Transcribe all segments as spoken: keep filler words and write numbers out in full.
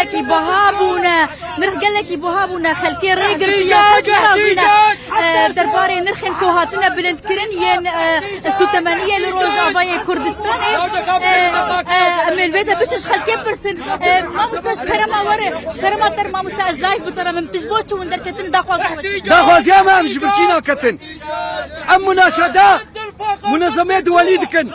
Gelekî biha bûne, nirx gelekî biha bûne, xelkê rê girtiye, xelk nerazîne. E, derbarê nirxên ku hatine bilindkirin yên, e, sûtemeniyê li Rojavayê Kurdistanê. E, e, em ê li vê de biçin ji xelkê pirsin. E, mamoste ji kerema were, ji kerema te re mamoste ez live bi te re min, tu ji bo çi hûn derketin daxwaza we çi? Daxwaziya me em ji birçî naketin. Em munaşada munezemê duwelî dikin.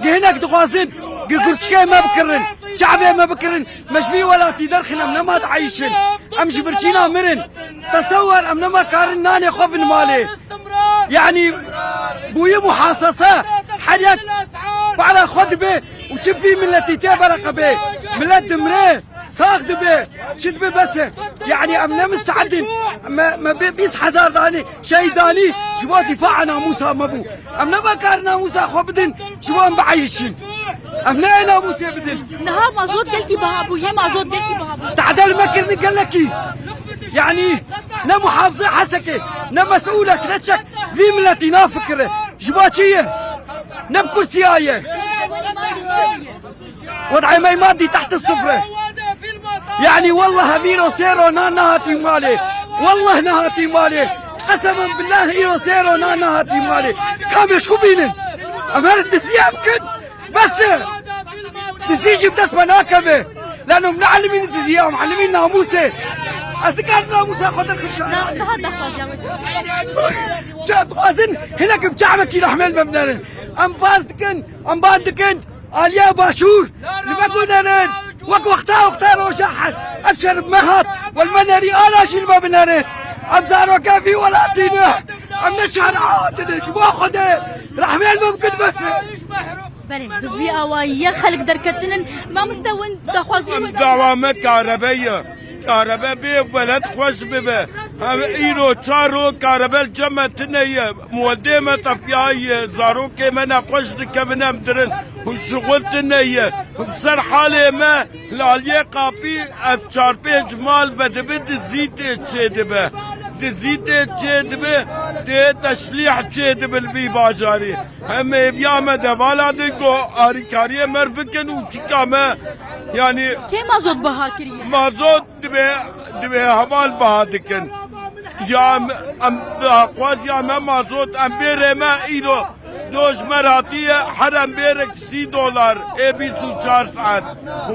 Gi hinek dixwazin, gi gurçikê me bikirin, çavê me bikirin, me ji vî welatî derxin, em nema dieyişin. Em ji birçîna mirin. Tesewer, em nema karin nanê xwe bin malê. Yanî bûyî muhasese, her yek para xwe dibe û çi vî miletî tê bereqebê. Milet dimre. Sax dibe, çi dibe bes e. Yanî em ne misteedin. Me, me bê bîst hezar danî, şehîd danî, ji bo dîfaa namûsa me bû. Em ne vekar namûsa xwe bidin, ji bo em bieyişin. Em ne namûsê bidin. Niha mazot gelkî biha bû, yê mazot gelkî biha bû. Tadel me kirin gelekî. Yanî ne muhafizê Hesekê, ne mesûlek, ne çek vî miletî nafikire. Ji bo çi ye? Ne bi kursiya ye. Wed'ê me madî teht sifre. Yanî wallah em îro sê ro nan nehatî malê. Wallah nehatî malê. Qesemen billah îro sê ro nan nehatî malê. Kamê xwe bînin. Em her diziya bikin. Bes e. Dizî jî bi dest me nakeve. Lano em neelimîn diziya, em elimîn namûsê. Ez dikarim namûsa xwe derxim şahid. Na, daha daxwaziya we çi? Çi dixwazin, hinek bi çavekî rehmê li me binerin. Em baz dikin, em baz dikin. Aliya Başûr, li me gunerin. Wek wexta wexta roja he-, ev şer bi me hat, wel me nerî ala jî li me binerin. Em zaroke vî welatî ne. Em ne şer hatine, ji bo Xwedê. Rehmê li me bikin bes. Belê, bi vî awayî ye xelk derketinin. Mamoste win daxwazî Em dawa me karebe ye. Karebe bê weled xweş bibe. Hem îro çar ro karebe li cem me tune ye. Muwedê me tefiyaye. Zarokê me nexweş dikevin em dirin. Hûn şixul tune ye. Hûn ser halê me, li aliyê qapî ev çar pênc mal vedibi dizî tê çêdibe. Dizî tê çêdibe, tê teşlîh çêdibe li vî bajarî. Em hêviya me de vala din ku arîkariyê me r bikin û çika me, yanî Kê mazot biha kiriye? Mazot dibê, dibê heval biha dikin. Ya em, em daxwaziya me mazot, em bêrê me îro doj me r hatiye, her em bêrek sî dolar, ê bîst û çar saet.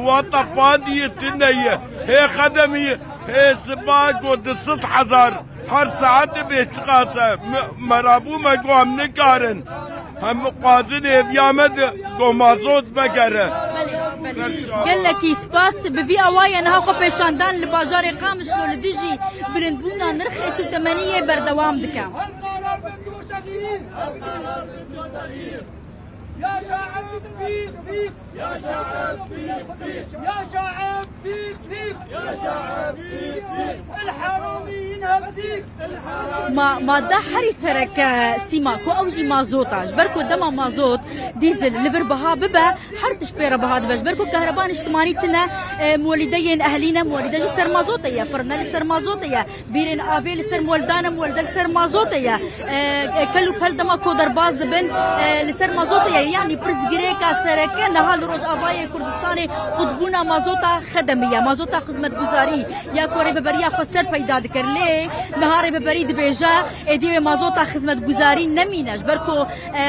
Wa tepandî tune ye. Hê xedemî, hê siba ku du sed hezar. Her saet bê çiqas e. Me, me rabû me got em nikarin. Em xwazin hêviya me di ku mazot vegere. Belê, belê. Gelekî spas. Bi vî awayê niha xwe pêşandan li bajarê Qamişlo li dijî bilindbûna nirxê sûtemeniyê berdewam dike. يا شعب فيق فيق. يا شعب فيق فيق. يا شعب فيق فيق. الحراميين هبزيك. Ma, madde herî sereke Sîma ku ew jî mazot e. Ji ber ku dema mazot, dîzil li vir biha bibe, her tişt pê re biha dibe. Ji ber ku kehreba niştimanî tune, e, molîdeyên ehlî ne, molîde jî ser mazotê ye, firne li ser mazotê ye. Bîrên avê li ser moldan e, molde li ser mazotê ye. E, e, kel û pel dema ku derbas dibin, e, li ser mazotê ye. Yanî pirsgirêka sereke niha li Rojavayê Kurdistanê qutbûna mazota xedemî ye. Mazota xizmetguzarî ya ku rêveberiya xwe ser peyda dikir. Lê niha rêveberî dibêje, êdî wê mazota xizmetguzarî nemîne. Ji ber ku, e,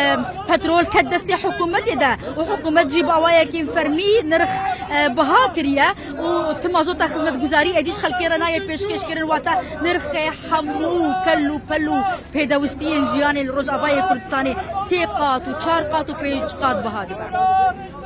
petrol ket destê hikûmetê de û hikûmet jî bi awayekî fermî nirx, e, biha kiriye. û tu mazota xizmetguzarî êdî ji xelkê re nayê pêşkêşkirin, wate nirxê hemû kel û pel û pêdewistiyên jiyanê li Rojavayê Kurdistanê sê qat û çar qat û pênc qat biha dibe.